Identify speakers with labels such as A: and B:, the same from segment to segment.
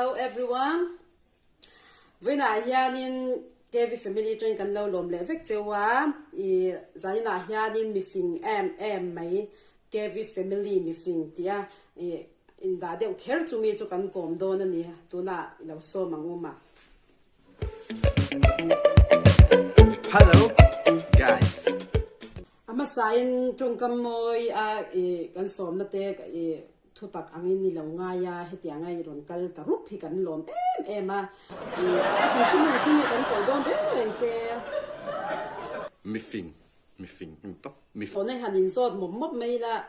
A: Hello everyone. Vawiinah hianin KV family atangin kan lo lawm leh vek cheu a, i zaninah hianin mifing em em mai KV family mifing tia i indah deuh kher chumi chu kan kawm dawn a ni. Tunah i lo sawm ang u mah.
B: Hello guys.
A: A hmasain tawngkam mawi a i kan sawmna te i Thutak angin i lo ngai a, hetianga i rawn kal ta rup hi kan lawm em em a, i a hrim hrim in engtin nge kan koh dawn reng reng che?
B: Mifing, mifing hnim tawp, mifing.
A: Tawna han inzawt mawp mawp mai ila,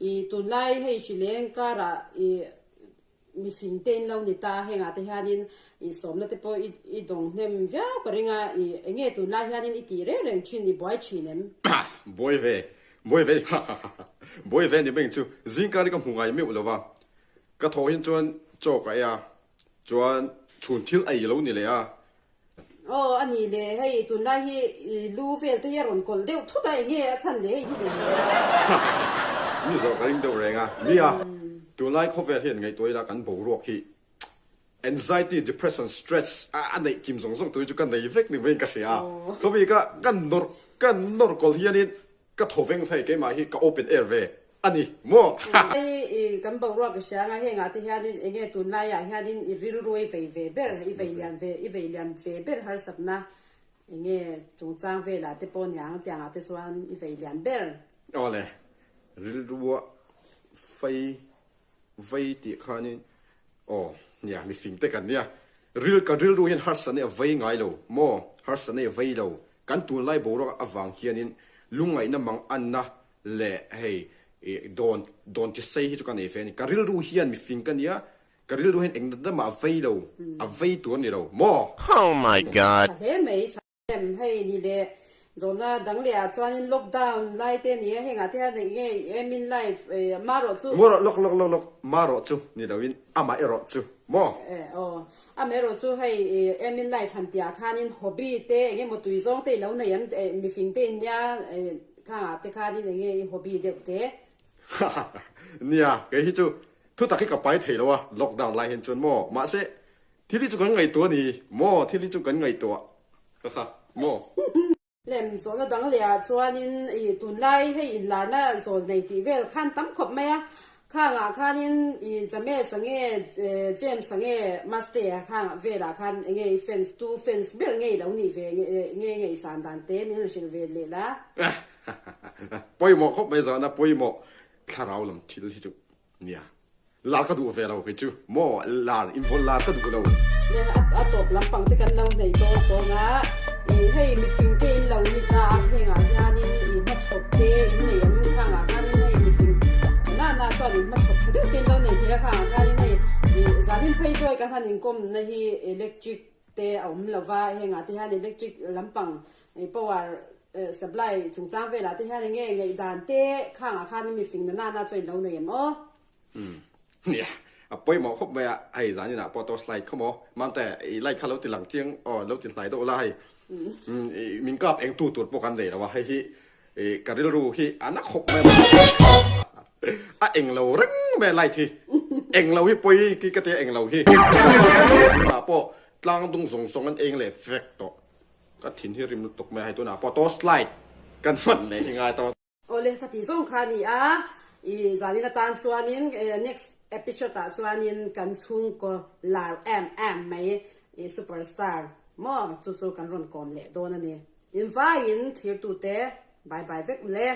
A: i tunlai hei hrileng karah i mifing te in lo ni ta, hengah te hianin i sawmna te pawh i i dawng hnem viau ka ring a, i enge tunlai hianin i tih reng reng thin, i buai thin em?
B: Buai ve, Buai ve, ha ha ha, buai ve ni beng chu zingkar hi ka hmu ngai meuh lo va, ka thawh hin chuan chaw ka ei a, chuan chhun thil ei lo ni leh a.
A: Aw a ni le, hei tunlai hi i lu vel te hi a rawn kawlh deuh thut a, enge a chhan le hei hi le.
B: Ha ha ha, mi zawh ka ring deuh reng a, nia, tunlai khawvel hian ngaihtuah ila kan boruak hi anxiety, depression, stress a neih kim zawng zawng tur hi chu ka nei vek ni maiin ka hria a, khawmi ka ka nawrh ka nawrh kawlh hianin Ka thaw veng phei keimah hi ka open air ve a ni maw?
A: Hei i kan boruak i hria anga hengah te hianin enge tunlaiah hianin i rilru i vei ve ber, i vei lian ve, i vei lian ve ber harsatna enge chungchang velah te pawh niang tiangah te chuan i vei lian ber.
B: Awle, rilrua fei Vei tih khanin aw nia mi fing te kan nia, ril ka rilru hian harsatna a vei ngai lo maw, harsatna a vei lo, kan tunlai boruak avang hianin lungngaihna mang anna leh hei dawn dawn ti sei hi chu ka nei ve a ni, ka rilru hian mi fing ka nia, ka rilru hian eng natna mah a vei lo, a vei tur a ni lo maw.
C: Oh my God!
A: Tha hle mai. Em hei ni leh zawhna dang leh ah chuanin lockdown lai te nia hengah te hian eng nge em in life eh marawh chu.
B: Marawh lawk lawk lawk lawk marawh chu ni loin amah erawh chu maw.
A: Eh aw amah erawh chu hei em in life han tih ah khanin hobby te eng emaw tui zawng te i lo nei em eh mifing te in nia eh khangah te khanin eng nge i hobby deuh te.
B: Nia kei hi chu thutak hi ka pai thei lo a lockdown lai hian chuan maw mahse Thil hi chu kan ngaihtuah a ni maw? Thil hi chu kan ngaihtuah ka kha maw?
A: Lem zawhna dang leh ah chuanin i tunlai hei inlarna zawl nei tih vel khan tam khawp mai a, khangah khanin i James a nge James a nge Mastea khang velah khan enge i fans tu fans ber nge i lo nih ve nge nge i san dan te min rawn hrilh ve leh la.
B: Pawimawh khawp mai zawhna pawimawh thlarau lam thil hi chu nia. Lar ka duh ve lo kei chu maw lar invawn lar ka duh lo.
A: A tawp lampang te kan lo nei dawn dawn a, i hei mifing te in lo ni ta a khengah hianin i hmachhawp te in nei em khangah khanin hei mifing na na chuan in hmachhawp tha deuh te in lo nei thei a khangah khanin hei i zanin phei chu hei kan han inkawm na hi electric te a awm lo va hengah te hian electric lampang power supply chungchang velah te hian enge ngaihdan te khangah khanin mifing na na na chuan in lo nei em aw.
B: Umm nia a pawimawh khawp mai a, hei zan inah pawh torch light khaw maw Mante i light kha lo ti lang chiang aw lo ti hnai deuh la hei umm min kap eng tu tur pawh kan nei lo a hei hi ih ka rilru hi a na khawp mai a eng lo reng mai a light hi eng lo hi pawi khi ka tia eng lo hi tunah pawh tlang dung zawng zawng an eng leh vek tawh ka thin hi rim lutuk mai a hei tunah pawh torch light kan hman leh hi ngai tawh.
A: Awle ka tih zawng kha a ni a, i zanin atan chuanin next episode ah chuanin kan chhungkaw lar em em mai i super star maw chu chu kan rawn kawm leh dawn a ni. Invaiin thlirtute bye bye vek mle.